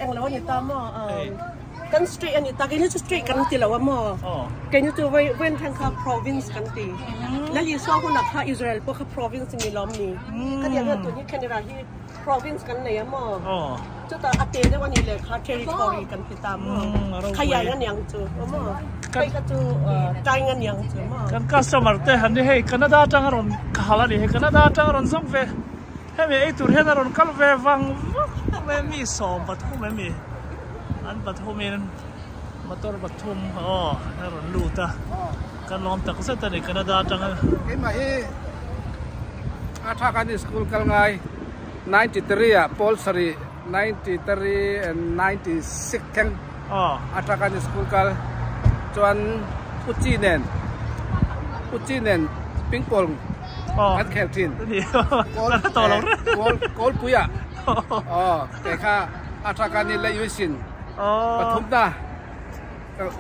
Englo a ni ta maw? Kan state a ni ta, keini chu state kan ti lo a maw? Keini chu Vengthlang kha province kan ti. Lal Isua hunah kha Israel pawh kha province ni lawm ni? Khatiang hian tun hi Canada hi province kan nei a maw? Chutah a te deuh a nih leh kha territory kan ti ta maw? Khayai a niang chu a maw? Hei kha chu Taing a niang chu maw? Kan customer te han ni hei Canada atanga rawn khal a ni hei Canada atanga rawn zawng ve. Hemi ei tur hian a rawn kal ve vang vang mai a mi 13 em mi an pathumin motor pathum aw a rawn lut a kan lawm tak zet a ni Canada atanga. Keimah hi a tha kan school kal ngai 93 ah pawl sarih 93 and 96 thleng a tha kan school kal chuan Uchi nen Uchi nen ping pong Kan khel thin. Kawl kawlpui ah aw kei kha a tha ka ni lei uisin pathum na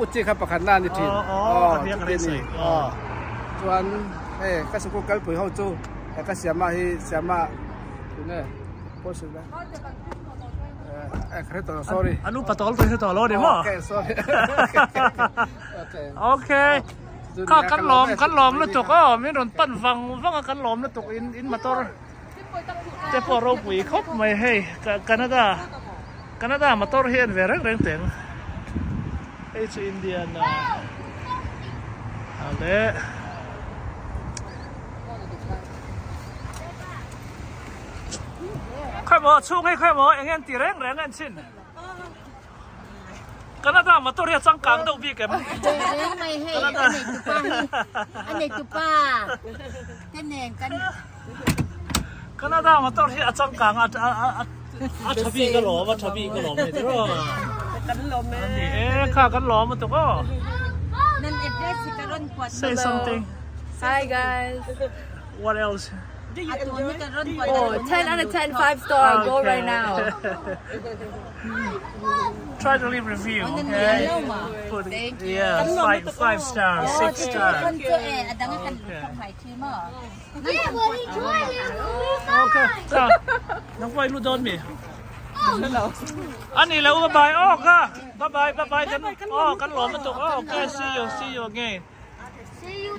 uchi kha pakhat na ni thin aw chuti ni aw chuan hei ka sikul kalpui ho chu ka siama hi siama tunge pawisa la sorry anu patol tu hi tawh lo ni maw okay sorry okay Kha kan lawm kan lawm lutuk aw min rawn pan vang vang a kan lawm lutuk in in motor te pawh ropui khawp mai hei Canada Canada motor hi en ve reng reng teng hei chu Indian a le khawi maw chhung hei khawi maw eng nge an ti reng reng a en chhin. Canada motor hi a changkang deuh bik em? Reng mai hei a nei tupa hi a nei tupa te nen kan Canada motor hi a changkang a a a tha bik alawm a tha bik alawm hei tiraw Kan lawm e. Ani e kha kan lawm lutuk aw. Nan address hi ka rawn kuat Say something. Hi guys. What else? Oh, 10 out of 10, 5 star, go right now. Try to leave review, okay? Put, yeah, 5 star, 6 star. Okay. Okay. Nang vai lu don mi. Ani lo bye bye. Oh ka. Bye bye bye bye kan. Oh kan lawm lutuk. Oh okay, see you, see you again. See you.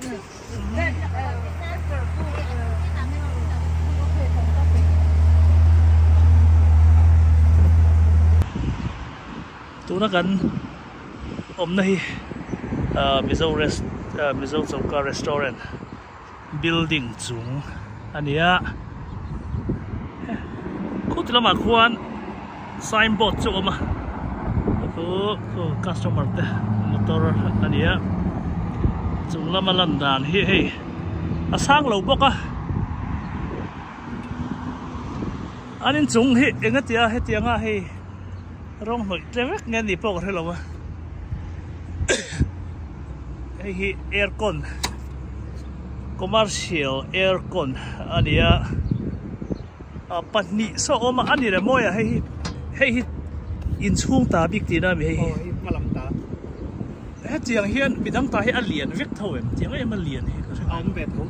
Tuna kan awmna hi Mizo rest Mizo Choka restaurant building chung a ni a khuti lamah khuan signboard chu a awm a khu khu customer te motor a ni a chung lama lan dan hi hei a sang lo bawk a an inchung hi eng atia hetianga hei rawng hnawih tle vek nge ni pawh ka hre lo a hei hi aircon commercial aircon a ni a pahnih saw a awm a a ni le mawi a hei hi hei hi inchhung ta bik tihna a mi hei hi hetiang hian midang ta hi a lian vek tho em tiang em a lian hi ka hre a awm ve tho.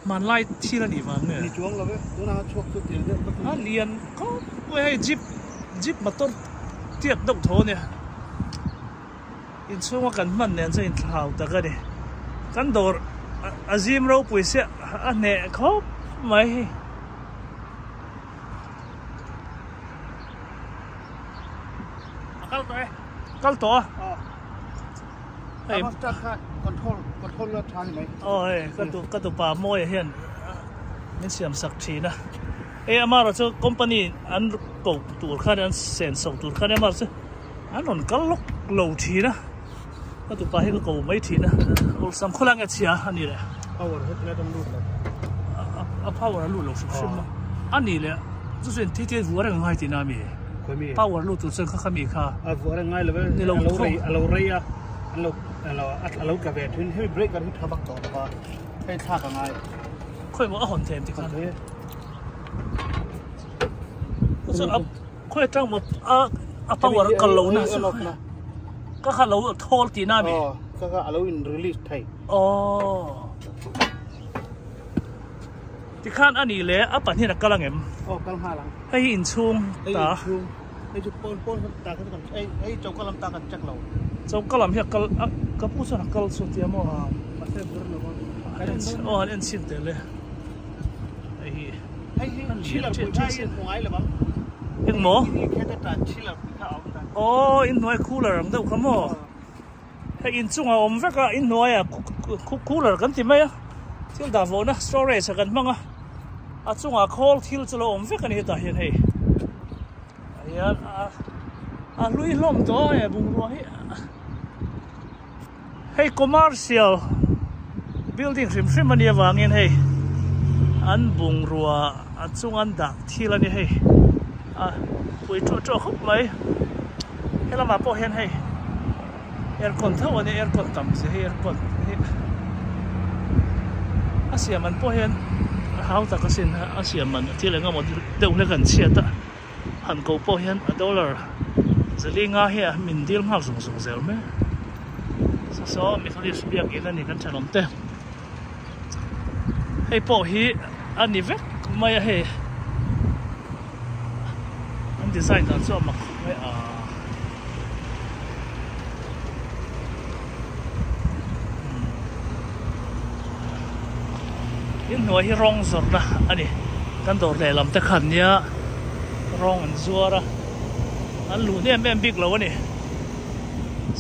Hmanlai thil a nih vang nge? Ni chuang lo e, tunah a chhuak chu tiang deuh ka ti. A lian khawp mai hei jeep jeep motor tiat deuh tho a nia. Inchhunga kan hman nen chuan inthlau tak a ni. Kan dawr a zim ropui sia a hneh khawp mai hei. A kal tawh e. Kal tawh a? Aw. Hei control control la tha ni mai. Aw hei ka tu ka tupa Mawia hian min siam sak thin a. Hei amarawh chu company an ko tur khan an sen so tur khan amarawh chu an rawn kal lawk lo thin a. Ka tupa hi ka ko mai thin a. Awlsam khawlai nge chhia a ni le. Power het let an lut lo. A power a lut lo hrim hrim a. A ni le chu chuan thil thil vuah reng a ngai tihna a mi. Power lut tur chuan kha kha mi kha. A vuah reng ngai lo e. Ni lo a lo rei a lo rei a an lo a lo a lo tla ve thin hemi breaker hi tha vak tawh lo va hei thlak a ngai. Khawi maw a hawn thei em ti khan. Chu a khawi atang maw a a power kal lo na chu ka kha lo thawl tihna a mi. Aw ka kha a lo in release thei. Aw. Tikhan a nih leh a pahnihin a kal ang em? Aw kal nghal ang. Hei hi inchhung ta. Hei inchhung. Hei chu pawn pawn ta kha kan hei hei choka lam ta kan check lo. Choka lam hi a kal a ka pu chuan a kal chu tia maw? Mahse vir lo a. Aw han en chhin teh le. Hei hi. Hei hi chiller pui kha in hmu ngai lo ang. Eng maw? Hei kheta tan chiller pui kha a awm dan. Aw in hnuai cooler ang deuh kha maw? Hei inchungah a awm vek a, inhnuaiah cooler kan ti mai a, thil dah vawhna storage ah kan hmang a, a chungah khawl thil chu lo awm vek a ni hetah hian hei ah hian a hlui hlawm tawh a he bungrua hi hei commercial building hrim hrim a nih avangin hei an bungrua a chung an dah thil a ni hei a pui ṭuah ṭuah khawp mai helamah pawh hian hei. Aircon tho a nia aircon tam zia hi aircon hi a siam an pawh hian a hau tak asin a siam man thil eng emaw deuh hlek an chhiat a han ko pawh hian a dollar zali nga hi a min dil nghal zung zung zel mai a saw Methodist biakin a ni kan thenawm te hei pawh hi a ni vek mai a hei an design dan chu a mak khawp mai a. In hnuai hi rawng zawrhna a ni kan dawr lehlam te khan nia rawng an zuar a an luh em em bik lo a ni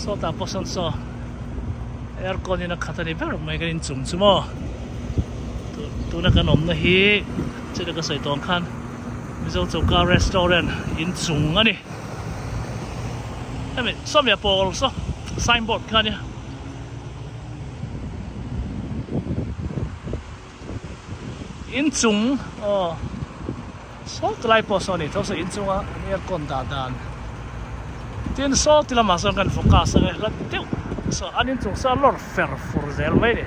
sawtah pawh sawn saw aircon in a khat a ni ber mai kan inchung chu maw tuna kan awmna hi chutah ka sawi tawng khan Mizo choka restaurant inchung a ni. Hemi sawmia pawl saw signboard kha ania. Inchung aw saw ti lai pawh saw a ni tho saw inchunga an aircon dah dan tin saw ti lamah sawn kan focus ang e hla deuh saw an inchung saw a lawr fer fur zel mai a ni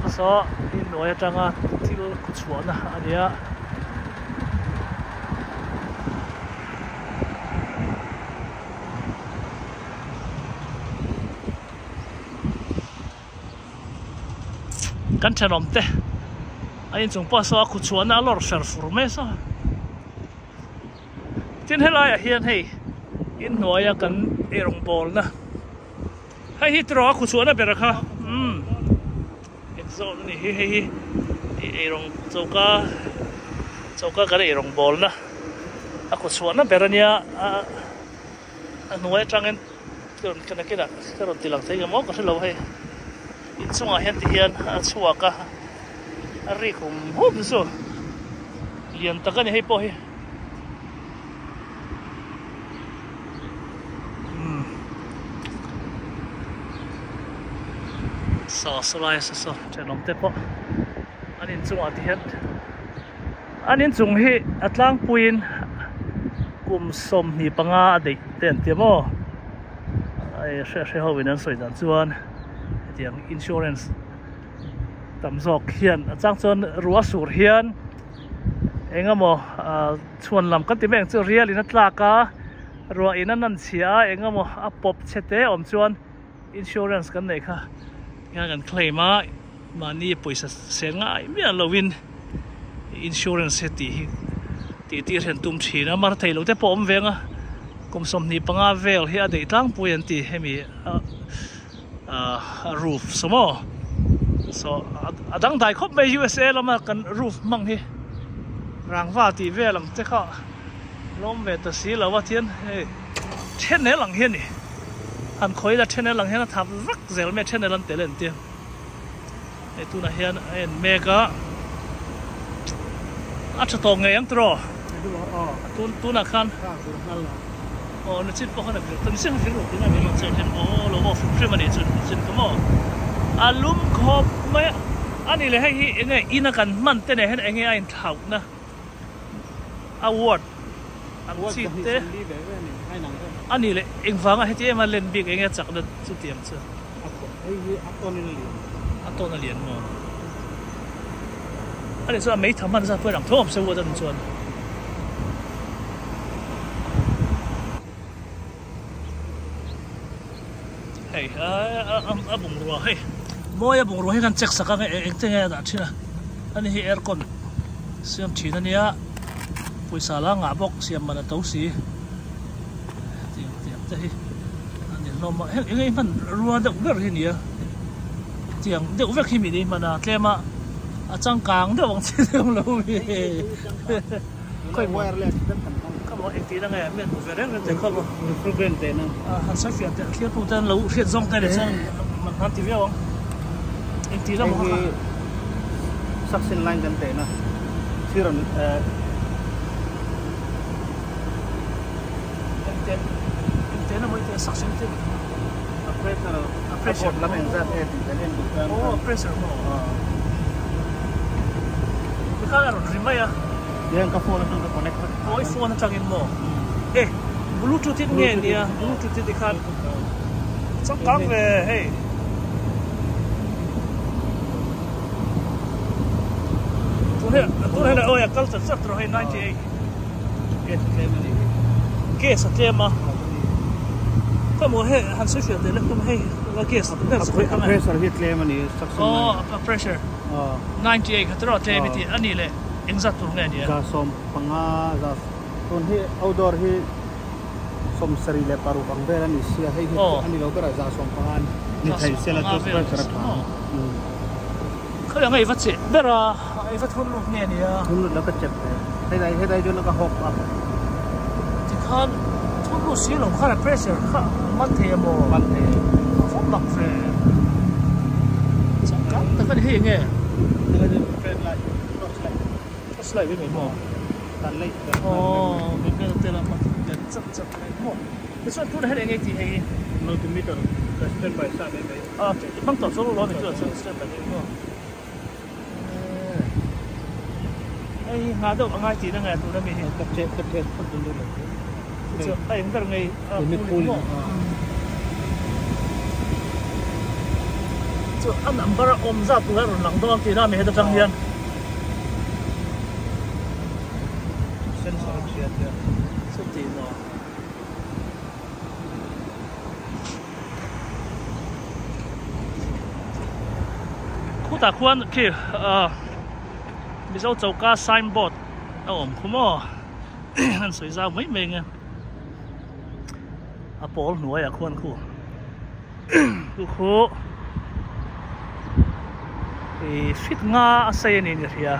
saw saw inhnuai atanga thil khuchhuahna a nia. Kan thenawm te a inchung pawh saw a khu chhuahna a lawr fer fur mai saw. Tin helaiah hian hei inhnuaia kan eirawng bawlna hei hi tiraw a khu chhuahna ber kha umm. Exhaust a ni hi hei hi eirawng choka choka kan eirawng bawlna a khaw chhuahna ber a nia a a hnuai atangin ka rawn ka nakinah ka rawn ti lang thei ang maw ka hrelo hei inchungah hian ti hian a chhuak a a rik hum hum chu lian tak a ni hei pawh hi. Saw saw lai saw saw thenawm te pawh an inchungah ti hian an inchung hi a tlangpuiin kum 25 a daih te an ti maw hei hre hre ho in an sawi dan chuan hetiang insurance tam zawk hian a chang chuan ruah sur hian eng emaw chhuan lam kan ti mai ang chu rial in a tlak a ruah in a nan chhia a eng emaw a pawp chhe te awm chuan insurance kan neih kha hian kan claim a mahni pawisa sel ngai miah lo in insurance he tih hi tih tir hian tum thin a mar thei lo te pawh awm veng a kum 25 vel hi a daih tlangpui an ti hemi a roof saw maw saw a dangdai khawp mai USA lama kan roof hmang hi rangva tih vel ang te kha lawm ve ta si lo a thian hei then el ang hi a ni han khawi ila then el ang hian a thap vak zel mai a then el an tel en tir hei tunah hian a en mek a a tha tawh ngei ang tiraw tun tunah khan aw nichin pawh khan a vir ta nichin khan vir lo tihna a ni lo chuan hian aw lo off hrim hrim a nih chu nichin kha maw a lum khawp mai a a nih leh hei hi enge in a kan hman te nen hian enge a inthlauhna a ward ang chi te a nih leh engvanga heti em a len bik enge a chakna chutiang chu a tawn a lian maw a nih chuan a meitha hman zat pawh in ang tho awm se ward a nih chuan hei a bungrua hei mawi a bungrua hi kan check sak ang e engte nge a dah thin a ani hi aircon siam thin a nia. Pawisa la ngah bawk siam man a to si. Tiang tiang te hi a ni hlawm a. Heng enge hman rua deuh ber hi nia. Tiang deuh vek hi min ei hman a tlem a a changkang deuh ang chi deuh lo mi. Khawi maw kha maw engtin ange mi an hmu ve reng reng te kha maw. Han sawi fiah teh thlir tu te an lo hriat zawng te leh chuan man han ti viau ang. Engtin a maw kha. Suction line kan teh na thir an Engten engten a maw i teh suction te A pressure a pressure lam engzat nge tih kan en duh chuan Oh pressure maw Tikhan a rawn ri mai a. Tihian ka phone atang ka connect vek. Aw i phone atangin maw? E bluetooth in nge nia bluetooth in tikhan changkang ve hei. Tun hi tun hi awi a kal chat chat rawh hei 98. Gas a tlem a nih hi. Gas a tlem a. Khawi maw hei han sawi fiah teh lek tum hei gas gas khawi a pressure hi a tlem a ni suction line. Aw pressure 98 kha tiraw tlem i tih a nih leh engzat tur nge nia. 150 za tun hi outdoor hi 75 ang vel a ni sia hei hi a ni lo ber a 150 ni thei se la chu pressure a tha ang. Khawi ang a i va cheh ber a i va thun lut nge nia. Thun lut lo ka chep ve hetlai hetlai chuan ka hawk a. Tikhan thun lut si lo khan a pressure kha man thei a maw? Man thei. A va mak ve. Changkang tak a ni hei enge? Train light torch light. Torch light ve mai maw? Tan light. Aw mi bel te lam a den chap chap mai maw? Tichuan tunah hian enge tih hei? Multimeter ka stand by sa mai mai. A hmang tawh chu lo ni chu chuan stand by mai maw? Hei hi nghah deuh a ngai tihna nge tuna mi hi? Ka che ka test phawt dawn dawn lo chu. A eng ber ngei a cooling maw? Chu a number a awm zat tur a rawn lang dawn tihna mi heta tang hian. Sensor a chhia tia. Chuti maw? Khutah khuan khi ah Mizo choka signboard a awm khu maw an sawi zau mai mai ang e a pawl hnuaiah khuan khu chu khu ih hrit nga a sei a ni ka hria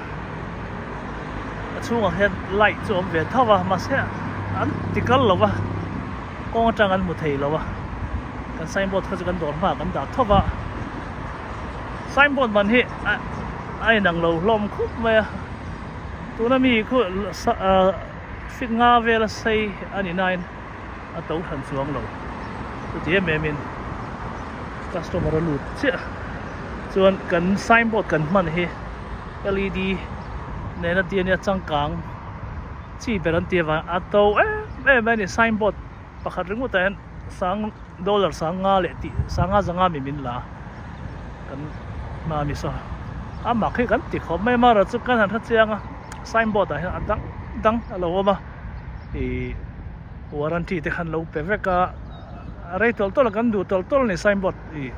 a chhungah hian light chu a awm ve tho a mahse an ti kal lo va. Kawng atang an hmu thei lo a, kan signboard kha chu kan dawr hmaah kan dah tho va, signboard man hi a inang lo hlawm khup mai a, tuna mi khu feet nga vela sei a ni nain a to hran chuang lo, chuti em em in customer a lut chiah chuan kan signboard kan hman hi led nena ti a nia changkang. Chi ber an ti avang a to em em a ni signboard pakhat ringawt ah hian sang dollar sang nga leh tih sanga zanga mi min la kan hma mi saw a mak hi kan ti khawp mai a amaherawhchu kan han hre chiang a signboard ah hian a dang dang a lo awm a ih warranty te khan lo pe vek a a rei tawlh tawlh a kan duh tawlh tawlh a ni signboard ih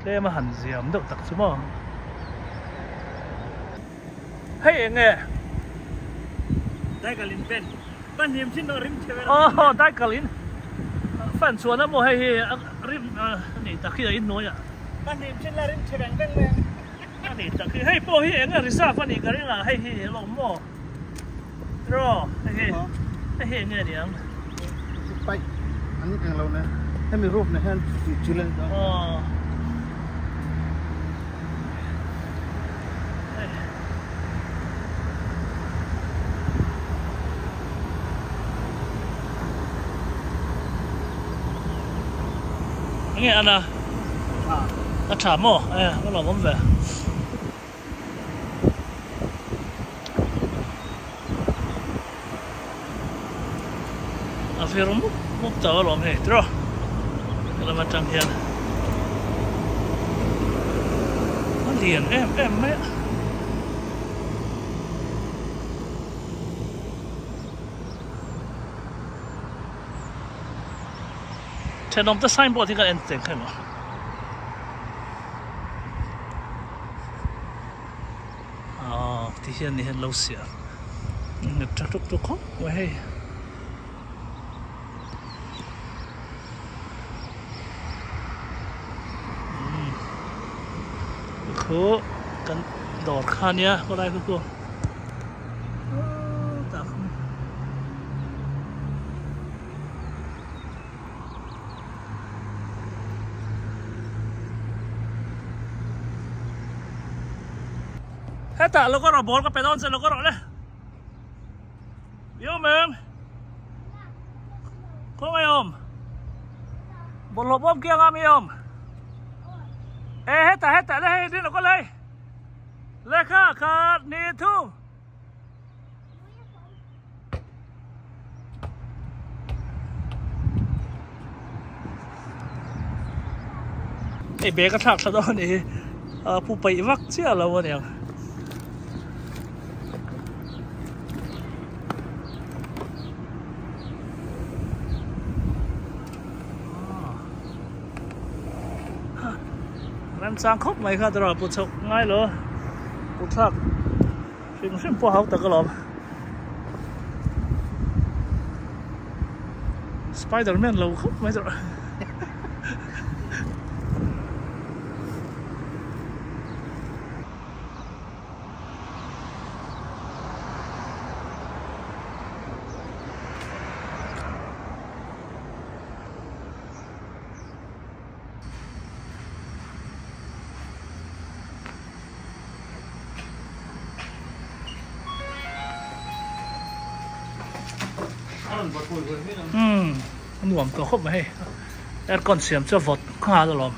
tlem a han ziam deuh tak chu maw. Hei eng nge? Daikalin fan. Fan hlim thin a rim chhe vel. Aw daikalin fan chuan a maw hei hi a rim a ni tak hi a inhnuai ah. Fan hlim thin la rim chhe veng veng mai a. A ni tak hi hei pawh hi eng nge reserve a nih ka ring a hei hi a lawm maw? Tiraw hei hi hei hi eng nge niang? Pipe an eng lo ne hemi roof ne hian tih chil a ni dawn. Aw. Nge ana a tha maw e a lawm awm ve a vir mup mup tawh alawm hei tiraw helam atang hian a lian em em mai a thenawm te signboard hi kan en teng kha emaw. Aw ti hian ni hian lo siam. Nghet tuk tuk khawp mai hei. Khu kan dawr kha nia khawlai khu khu tah khu hetah lo ka rawh ball ka pe dawn che lo ka rawh le. Yêu mềm Có ngay không? Một lộp bom kia ngon không? Ê hết tại đây đi nó có lấy. Lấy khá khá nì thu. Ê bé cái thạc sao đó nè. Phụ bậy vắc chứ là lâu nè. Ram chang khop mai kha dra pu chok ngai lo pu thak hrim hrim pawh hau tak alawm Spiderman lo khop mai dra nuam tawh khawp mai hei aircon siam chu a vawt nghal alawm.